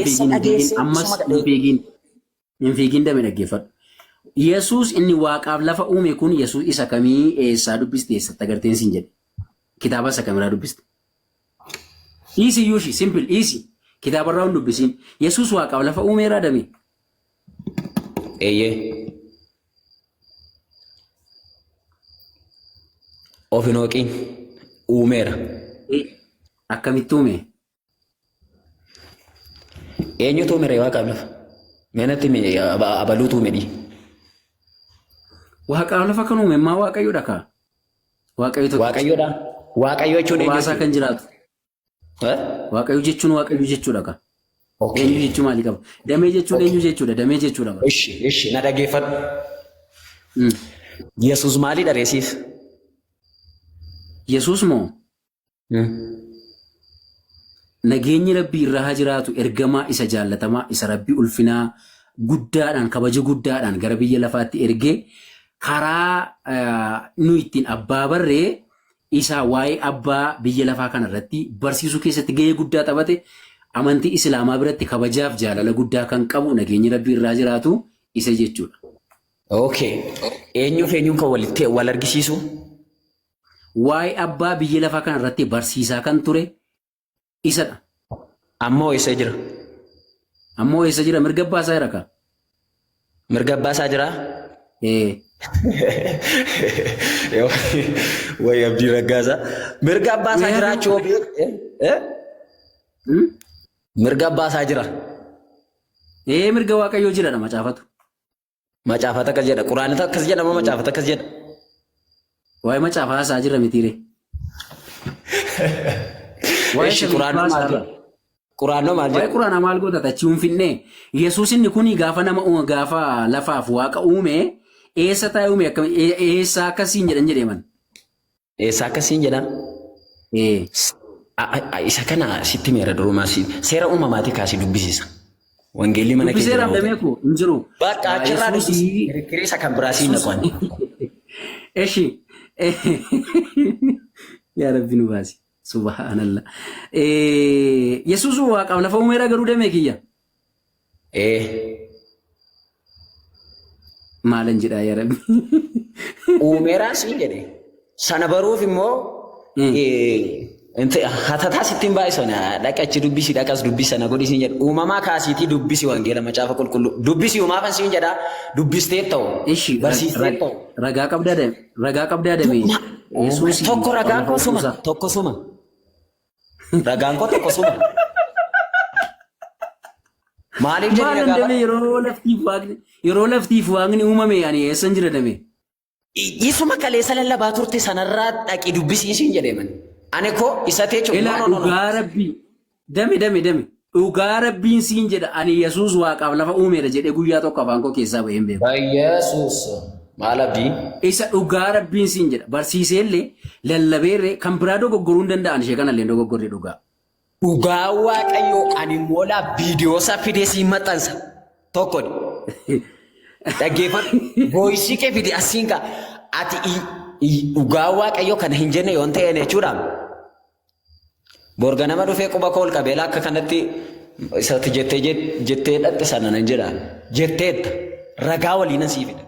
Eessa fiigin hin fiigin dhageessee ammas isuma hin fiigin hin fiigin dame dhaggeeffadhu. Yesuus inni waaqaaf lafa uume kun Yesuus isa kamii eessaa dubbiste eessatti agarteen siin jedhe. Kitaaba isa kamiraa dubbiste. Dhiisi iyyuu ishii simple dhiisi. Kitaabarraa hin dubbisiin. Yesuus waaqaaf lafa uumeeraa dame. Eeyyee. Of hin hooqiin. Uumeera. Akkamitti uume? Eenyutu uume waaqaaf lafa? Mee natti himi abaluutu uume dhii. Waaqaaf lafa kan uume ammaa Waaqayyoodha kaa. Waaqayyo tokkicha. Waaqayyoodha. Waaqayyo jechuun eenyu Kophaa isaa kan jechuudha? jiraatu. Eh? Waaqayyo jechuun Waaqayyo jechuudha kaa. Okay. Eenyu jechuu maalii qaba? Damee jechuun Okay. eenyu jechuudha? Damee jechuudha bara. Ishi, ishi, na dhageeffadhu. Yesuus maalidha reesiif? Yesuus moo nageenyi Rabbii irra haa jiraatu ergamaa isa jaallatamaa isa Rabbii ulfinaa guddaadhaan kabaja guddaadhaan gara biyya lafaatti ergee karaa nu ittiin abbaa barree isa waa'ee abbaa biyya lafaa kana irratti barsiisuu keessatti gahee guddaa taphate amantii Islaamaa biratti kabajaaf jaalala guddaa kan qabu nageenyi Rabbii irraa jiraatu isa jechuudha. Okay. Eenyuuf eenyuun kan walitti wal argisiisu? Waa'ee abbaa biyya lafaa kana irratti barsiisaa kan ture isadha. Ammoo eessa jira? Ammoo eessa jira? Mirga abbaa isaa jira kaa. Mirga abbaa isaa jiraa? Ee. Way Abdii Raggaasaa. Mirga abbaa isaa jiraachuu hoo beek- eh? Eh? Hmm? Mirga abbaa isaa jira. Ee mirga Waaqayyoo jiradha macaafatu. Macaafata akkas jedha. Quraanatu akkas jedha moo macaafata akkas jedha? Waa'ee macaafaa haasaa jirra mitiire. Waa'ee Eshi samiif quraanoo maal haasaa jedha? Quraanoo maal Waa'ee jedha? quraanaa maal goota achii hin finnee? Yesuus inni kuni gaafa nama gaafa lafaaf waaqa uume eessa taa'ee uume akkam eessa akkasiin jedhan jedhee man. Eessa akkasiin jedha? Ee. Isa kana sitti meera durumaa si seera uumamaatii kaasii dubbisiisa. Wangeelli mana kee Dubbiseera jira yoo ta'e. damee koo hin jiru. Bakka achirraa Yesuus dubbisi. Kirikkirii isa kan biraa siin naqu ani. Eshi. Yaa Rabbi nu baasi. Subhaanallah. Yesuus waaqaaf lafa uumeera garuu damee kiyya. Ee. Maalan jedhaa yaa Rabbi. Uumeeraa siin jedhe. Sana baruuf immoo hatataa sitti hin baay'isan dhaqi achi dubbisi dhaqas dubbisi sana godhi siin jedhe. Uumamaa kaasiitii dubbisi wangeela macaafa qulqulluu. Dubbisi uumaafan siin jedha dubbistee ta'u. Ishi Barsiistee ta'u. ragaa qabdaa dame ragaa qabdaa dame Yesuus Tokko ragaan koo suma tokko suma. Ragaan koo tokko suma. Maaliif jedhi Maalan ragaa dame yeroo laftiif waaqni yeroo laftiif waaqni uumame ani eessan jira dame. Isuma kaleessa lallabaa turte sanarraa dhaqi dubbisii siin jedhee man. Ani koo isa teechu. Ilaa No, no, no, no. dhugaa rabbii dame dame dame dhugaa rabbiin siin jedha ani Yesuus waaqaaf lafa uumeera jedhee guyyaa tokko afaan koo keessaa bahee hin beeku. Yesuus maal abdii? Isa dhugaa rabbiin siin jedha barsiiseellee lallabeerree kan biraa dogoggoruu hin danda'an ishee kanallee hin dogoggorre dhugaa. Dhugaa Waaqayyoo ani immoo laa viidiyoo isaa fidee siin maxxansa. Tokko dhaggeeffadhu. Voice kee fide asiin kaa. Ati dhugaa Waaqayyoo kana hin jenne yoon ta'een jechuudha. Borga nama dhufee quba koo ol qabee laa akka kanatti isatti jettee jettee dhatte sana nan jedha. Jetteetta. Ragaa waliinan sii fida.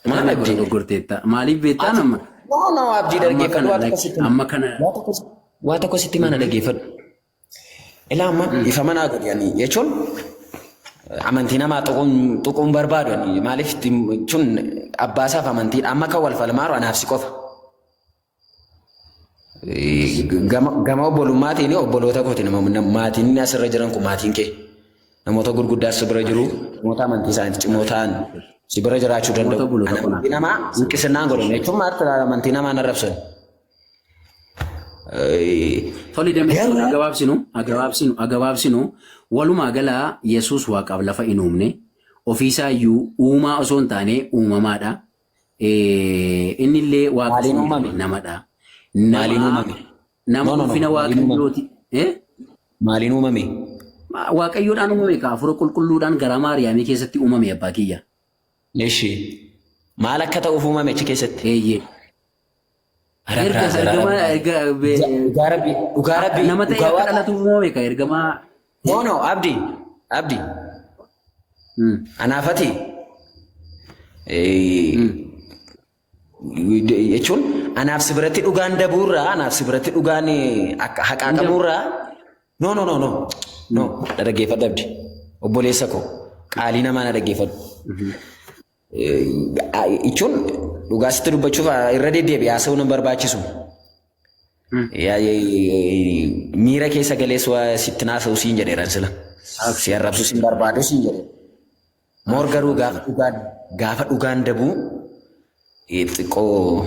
Maal Maal abdii abdii? dogoggorteetta? Maaliif beektaa Ati nama? no no abdii Amma dhaggeeffadhu kana waa tokko lakki sitti hima. amma kana Waa tokko sitti hima na dhaggeeffadhu. Ilaa amma ifa manaa godhi ani jechuun amantii namaa tuquun tuquun barbaadu ani maaliif jechuun abbaasaaf amantiidha amma kan wal falmaaru anaaf si qofa. Gama gama obbolummaatiin obboloota kooti nama maatiin asirra jiran kun maatiin kee namoota gurguddaa si bira jiru namoota amantii isaanii cimoo ta'an si bira jiraachuu Namoota danda'u. obboloota Ani koo amantii namaa hanqisinnaan godhan jechuun maal amantii namaa hin arrabsan. Tole damee Garuu agabaabsinu agabaabsinu agabaabsinu walumaa galaa Yesuus waaqaaf lafa hin uumne ofiisaa iyyuu uumaa osoo hin taane uumamaadha. Inni illee waaqa maaliin osoo hin taane uumame? namadha. Maaliin Nama uumame? nama No no no ulfina maaliin uumame? waaqayyooti. Eh? Maaliin uumame? Waaqayyoodhaan uumame ka hafuura qulqulluudhaan garaa Maariyaamii keessatti uumame abbaa kiyya. Eshi maal akka ta'uuf uumame achi keessatti? Eeyyee. Ara Erga brother, ara ergama brother. erga Dhugaa rabbi, dhugaa rabbi, nama ta'e dhugaa akka waaqa. dhalatuuf uumame ka ergamaa. No, no, Abdi, Abdi, anaaf ati jechuun anaaf si biratti dhugaan dabuurraa, anaaf si biratti dhugaan akka haqaaqamuurraa. No, no, no, no, no, na dhaggeeffadhu, Abdi, obboleessa koo qaalii namaa, na dhaggeeffadhu. Jechuun dhugaa sitti dubbachuuf irra deddeebi'ee haasa'uun hin barbaachisu. Miira keessa galees waa sitti naasa'u siin jedheeran sila. Si arrabsu siin barbaadu siin jedhe. Moor garuu gaafa dhugaan dabuu xiqqoo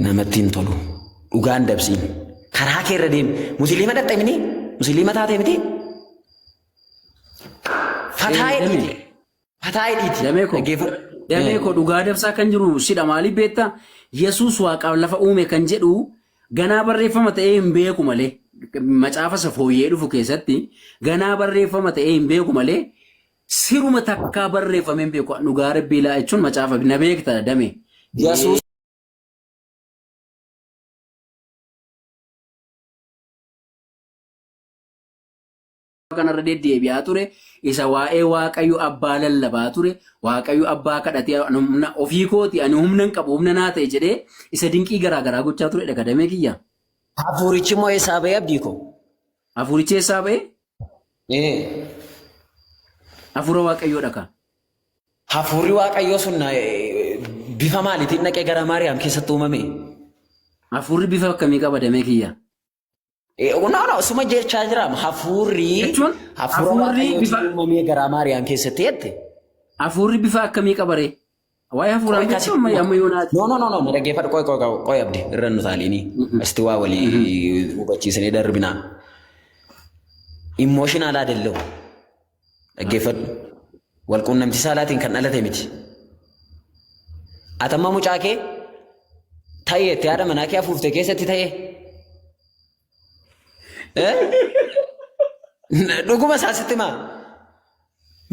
namatti hin tolu. Dhugaan dabsiin. Karaa kee irra deemi. Musliima dhaxxe miti? Musliima taate miti? Fataa hidhiiti. Fataa hidhiiti. Damee koo. Dhaggeeffadhu. Damee koo, dhugaa dabsaa kan jiru sidha. Maaliif beektaa? Yesuus waaqaaf lafa uume kan jedhu ganaa barreeffama ta'ee hin beeku malee, macaafa isa fooyyee dhufu keessatti ganaa barreeffama ta'ee hin beeku malee, siruma takkaa barreeffamee hin beeku. Dhugaa rabbii laa jechuun macaafa na beekta, damee. Yesuus Kanarra deddeebi'aa ture isa waa'ee Waaqayyo abbaa lallabaa ture, Waaqayyo abbaa kadhatee ani humna ofii kooti, ani humna hin qabu, humna naa ta'e jedhee isa dinqii garaa garaa gochaa turedha kadamee kiyya. Hafuurichi immoo eessaa ba'e, Abdii koo? Hafuurichi eessaa ba'e? Hafuura Waaqayyoodha ka. Hafuurri Waaqayyoo sun bifa maaliitiin dhaqee gara Maariyaam keessatti uumame? Hafuurri bifa akkamii qaba, damee kiyya? No, no, suma jechaa jira. Hafuurri Jechuun hafuura hafuurri Waaqayyootiin bifa uumamee gara Maariyaam keessatti jette. Hafuurri bifa akkamii qaba ree? Waa'ee hafuuraa Qoy beektu kasi. amma amma yoonaati. No, no, no, no, na dhaggeeffadhu. Qoy, qoy, qoy, qoy, Abdi, irra nu taaliini. Asitti waa walii hubachiisanii darbinaa. Emotional አይደለም. Dhaggeeffadhu. Wal quunnamtii saalaatiin kan dhalate miti. Ati amma mucaa kee ta'ee itti haadha manaa kee afuufte keessatti ta'ee. Eh? Dhuguma isaa sitti himaa?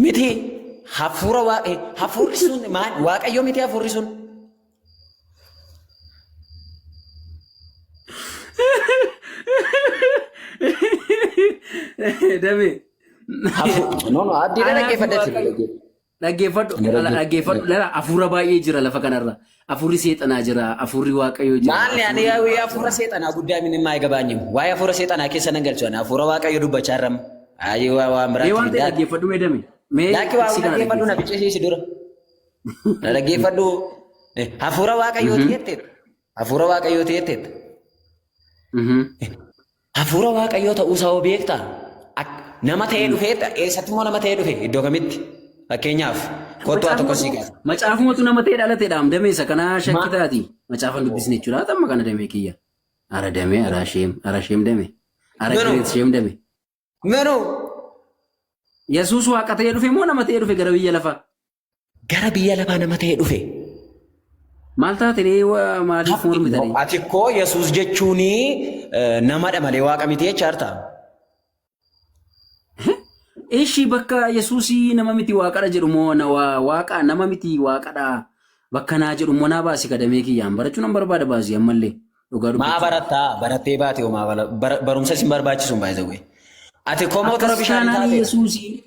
Miti, hafuura waaqe hafuurri sun maal? Waaqayyo miti hafuurri sun. Damee. No, no, Abdii, Anaaf dhaggeeffadhu. Waaqayyo. Dhaggeeffadhu, dhaggeeffadhu. Lala, hafuura baay'ee jira lafa kanarra. Hafuurri seexanaa jira, hafuurri Waaqayyoo jira. Maalli ani Hafuurri hafuura seexanaa guddaa min immaa eegabaanyim. Waa'ee hafuura seexanaa keessa nan galchu, ani hafuura Waaqayyo dubbachaa jirram. Ayi, waa waan Mee waan biraatti ta'e dhaggeeffadhu mee, dame. Mee Laakki, waa si kana dhaggeeffadhu, na dhaggeeffadhu. ficcisiisi dura. Na dhaggeeffadhu. Hafuura Waaqayyooti jetteetta. Hafuura Waaqayyooti jetteetta. Hafuura Waaqayyoo ta'uusaa hoo beektaa? Nama ta'ee dhufee, eessatti immoo nama ta'ee dhufe, iddoo kamitti? Fakkeenyaaf kottu haa tokko sii kaasa. Macaafumatu nama ta'ee dhalateedha. Damee isa kanaa shakkitaati. Macaafa dubbisne jechuudha. Amma kana damee kiyya. Ara damee, ara sheem, ara sheem damee. Ara Manu. great sheem damee. Manu. Yesuus waaqa ta'ee dhufe moo nama ta'ee dhufe gara biyya lafaa? Gara biyya lafaa nama ta'ee dhufe. Maal taate ree, maaliif mormitanii? Ati koo Yesuus jechuun namadha malee waaqa miti jechaa jirta. Ishii bakka Yesuusii nama miti waaqadha jedhu moo waaqa nama miti waaqadha bakka naa jedhu moo naa baasi kadamee kiyyaan barachuu nan barbaada, baasi ammallee dhugaa Maa dubbachuu. Barattaa barattee baate homaa barumsa isin barbaachisu baay'ee. Ati koo mootora Akkas bishaanii taanaan taate. Yesuusii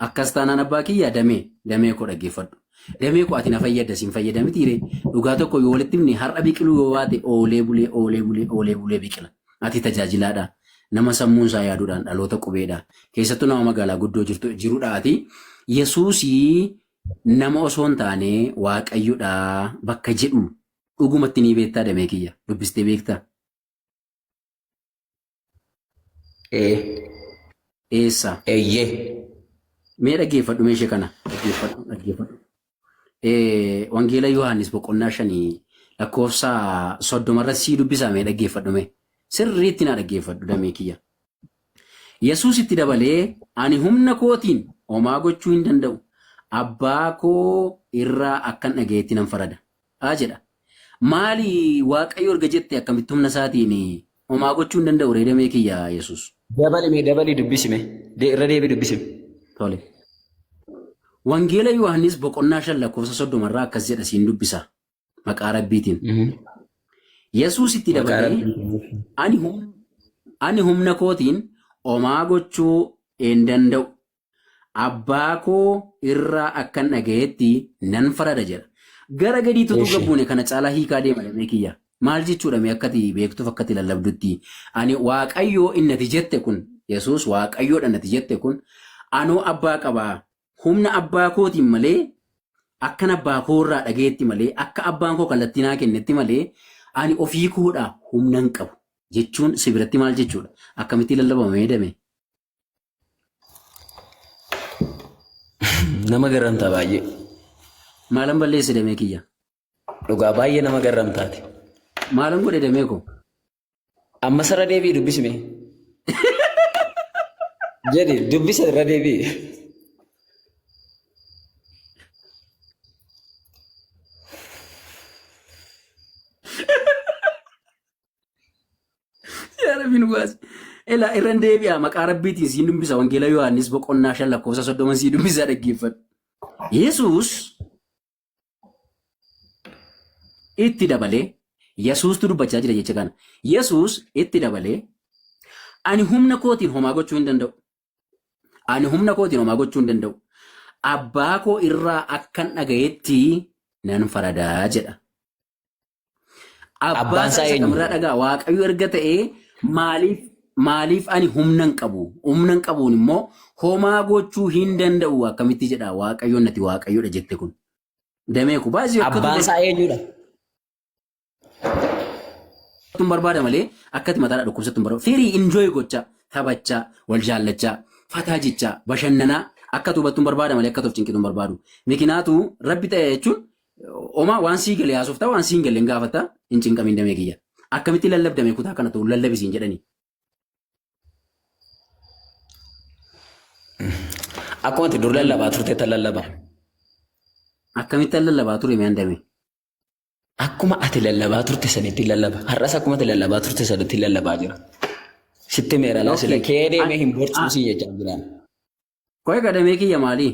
akkas taanaan abbaa kiyya, damee damee koo dhaggeeffadhu. Damee koo, ati na fayyadda siin fayyada mitiire? Dhugaa tokko yoo walitti himne, har'a biqiluu yoo baate oolee bulee, oolee bulee, oolee bulee biqila. Ati tajaajilaadha. Nama sammuun isaa yaaduudhaan dhaloota qubeedha. Keessattuu nama magaalaa guddoo jirtu jirudha ati. Yesuusii nama osoo hin taane Waaqayyodha bakka jedhu dhugumatti ni beektaa, damee kiyya? Dubbistee beektaa? Ee. Eessa? Eeyyee. Mee dhaggeeffadhu, mee ishee kana dhaggeeffadhu, dhaggeeffadhu. Wangeela Yohaannis boqonnaa 5 lakkoofsa 30 irratti sii dubbisaa, mee dhaggeeffadhu, mee. Sirriitti naa dhaggeeffadhu, damee kiyya. Yesuus itti dabalee, "Ani humna kootiin homaa gochuu hin danda'u. Abbaa koo irraa akkan dhaga'etti nan farada." Haa jedha. Maali, Waaqayyo erga jette akkamitti humna isaatiin homaa gochuu hin danda'u ree, damee kiyya, Yesuus? Dabali mee, dabalii dubbisime. Irra deebii dubbisime. Tole. Wangeela Yohaannis boqonnaa 5 lakkoofsa 30 irraa akkas jedha, siin dubbisa. Maqaa Rabbiitiin. Yesuus itti Maqaa dabalee Rabbiitiin. Ani humna kootiin homaa gochuu hin danda'u. Abbaa koo irraa akkan dhaga'etti nan farada jedha. Gara gadiitu utuu Eshi. gabbuune kana caalaa hiikaa deema damee kiyya. Maal jechuudha mee akkati beektuuf akkati lallabdutti. Ani Waaqayyoo innati jette kun Yesuus Waaqayyoodha nati jette kun anoo abbaa qabaa. Humna abbaa kootiin malee akkan abbaa koo irraa dhaga'etti malee akka abbaan koo kallattii naa kennetti malee ani ofii koodhaa humna hin qabu jechuun si biratti maal jechuudha? Akkamitti lallabama mee damee? Nama garramtaa baay'ee. Maalan balleesse damee kiyya? Dhugaa baay'ee nama garramtaati. Maalan godhe damee koo? Amma irra deebi'i dubbisme. Jedhi dubbisa irra deebi'i. Yaa Rabbi nu baasi. Elaa irran deebi'a maqaa Rabbiitiin siin dubbisa Wangeela Yohaannis boqonnaa 5 lakkoofsa 30 siin dubbisa dhaggeeffadhu. Yesuus itti dabalee Yesuustu dubbachaa jira jecha kana. Yesuus itti dabalee ani humna kootiin homaa gochuu hin danda'u. Ani humna kootiin homaa gochuu hin danda'u. Abbaa koo irraa akkan dhaga'etti nan faradaa jedha. Abbaa Abbaan isaa isaa isa eenyu? kamirraa dhagaa Waaqayyo erga ta'ee maaliif maaliif ani humna hin qabu? Humna hin qabuun immoo homaa gochuu hin danda'u akkamitti jedha Waaqayyoon nati Waaqayyoodha jette kun. Damee ku baay'ee akkatu Abbaan isaa eenyudha? tun barbaada malee akkati mataadha dhukkubsattu hin barbaadu. Firii enjoy gochaa, taphachaa, wal jaallachaa, fataa jechaa, bashannanaa akka tuubattu hin barbaada malee akka of cinqitu hin barbaadu. Mikinaatu rabbi ta'e jechuun Omaa waan sii gale haasoftaa waan sii hin galle hin gaafatta hin cinqamin damee kiyya. Akkamitti lallabdame kutaa kana ta'u lallabi siin jedhanii. Akkuma ati dur lallabaa turte tan lallaba. Akkamitti lallabaa ture mi'aan damee. Akkuma ati lallabaa turte sanitti lallaba. Har'as akkuma ati lallabaa turte sanitti lallabaa jira. Sitti meera laa sila Okay. kee deemee hin borcuu siin jechaa jiraan. Qoy gadamee kiyya maali?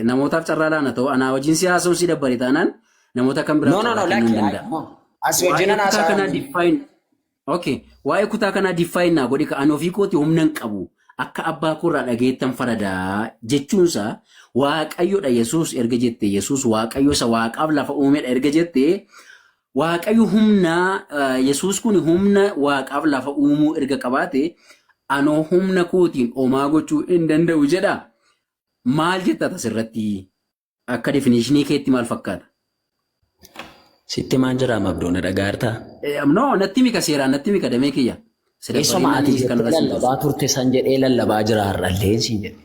Namootaaf carraa laana ta'u anaa wajjin si haasa'uun si dabbare taanaan namoota kan biraaf No, no, carraa no, kennuu hin lakki. danda'a. No. As wajjin Waa'ee kutaa haasa'aa kanaa define Okay. Waa'ee kutaa kanaa define naa godhi ka ani ofii kooti humna hin qabu akka abbaa koorraa dhageettan faradaa jechuunsaa Waaqayyodha Yesuus erga jette Yesuus Waaqayyo isa Waaqaaf lafa uumedha erga jette Waaqayyo humna Yesuus kun humna Waaqaaf lafa uumuu erga qabaate anoo humna kootiin homaa gochuu hin danda'u jedha. Maal jetta asirratti? Akka definitionii keetti maal fakkaata? Sitti maan jira mabdoo na dhagaartaa? No, natti mika seeraan natti mika damee kiyya. Sida Isuma bareedaan ati inni jettee kanarra siin lallabaa turte san jedhee lallabaa jira har'allee siin jedhe.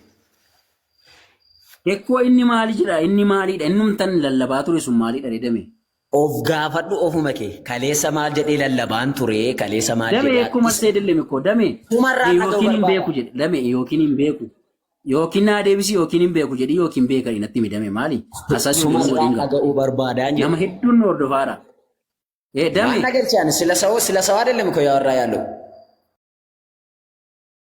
Ekkoo inni maali jedha inni maaliidha innumtan lallabaa ture sun maaliidha dame. Of gaafadhu ofuma kee. Kaleessa maal jedhee lallabaan ture? Kaleessa maal Dame jedhee ekkuma seedille mikko dame Sumarraa dhaga'uu yookiin hin barbaada. beeku jedhe dame yookiin hin beeku yookiin naa deebisi yookiin hin beeku jedhi yookiin beeka natti himi dame maali hasaa jiru Sumarraa waliin gahu dhaga'uu barbaadaan nama jedhe. hedduun nu hordofaara. Ee Waan dame dhageessaan sila sawoo sila sawaa አይደለም እኮ ያወራ ያለው።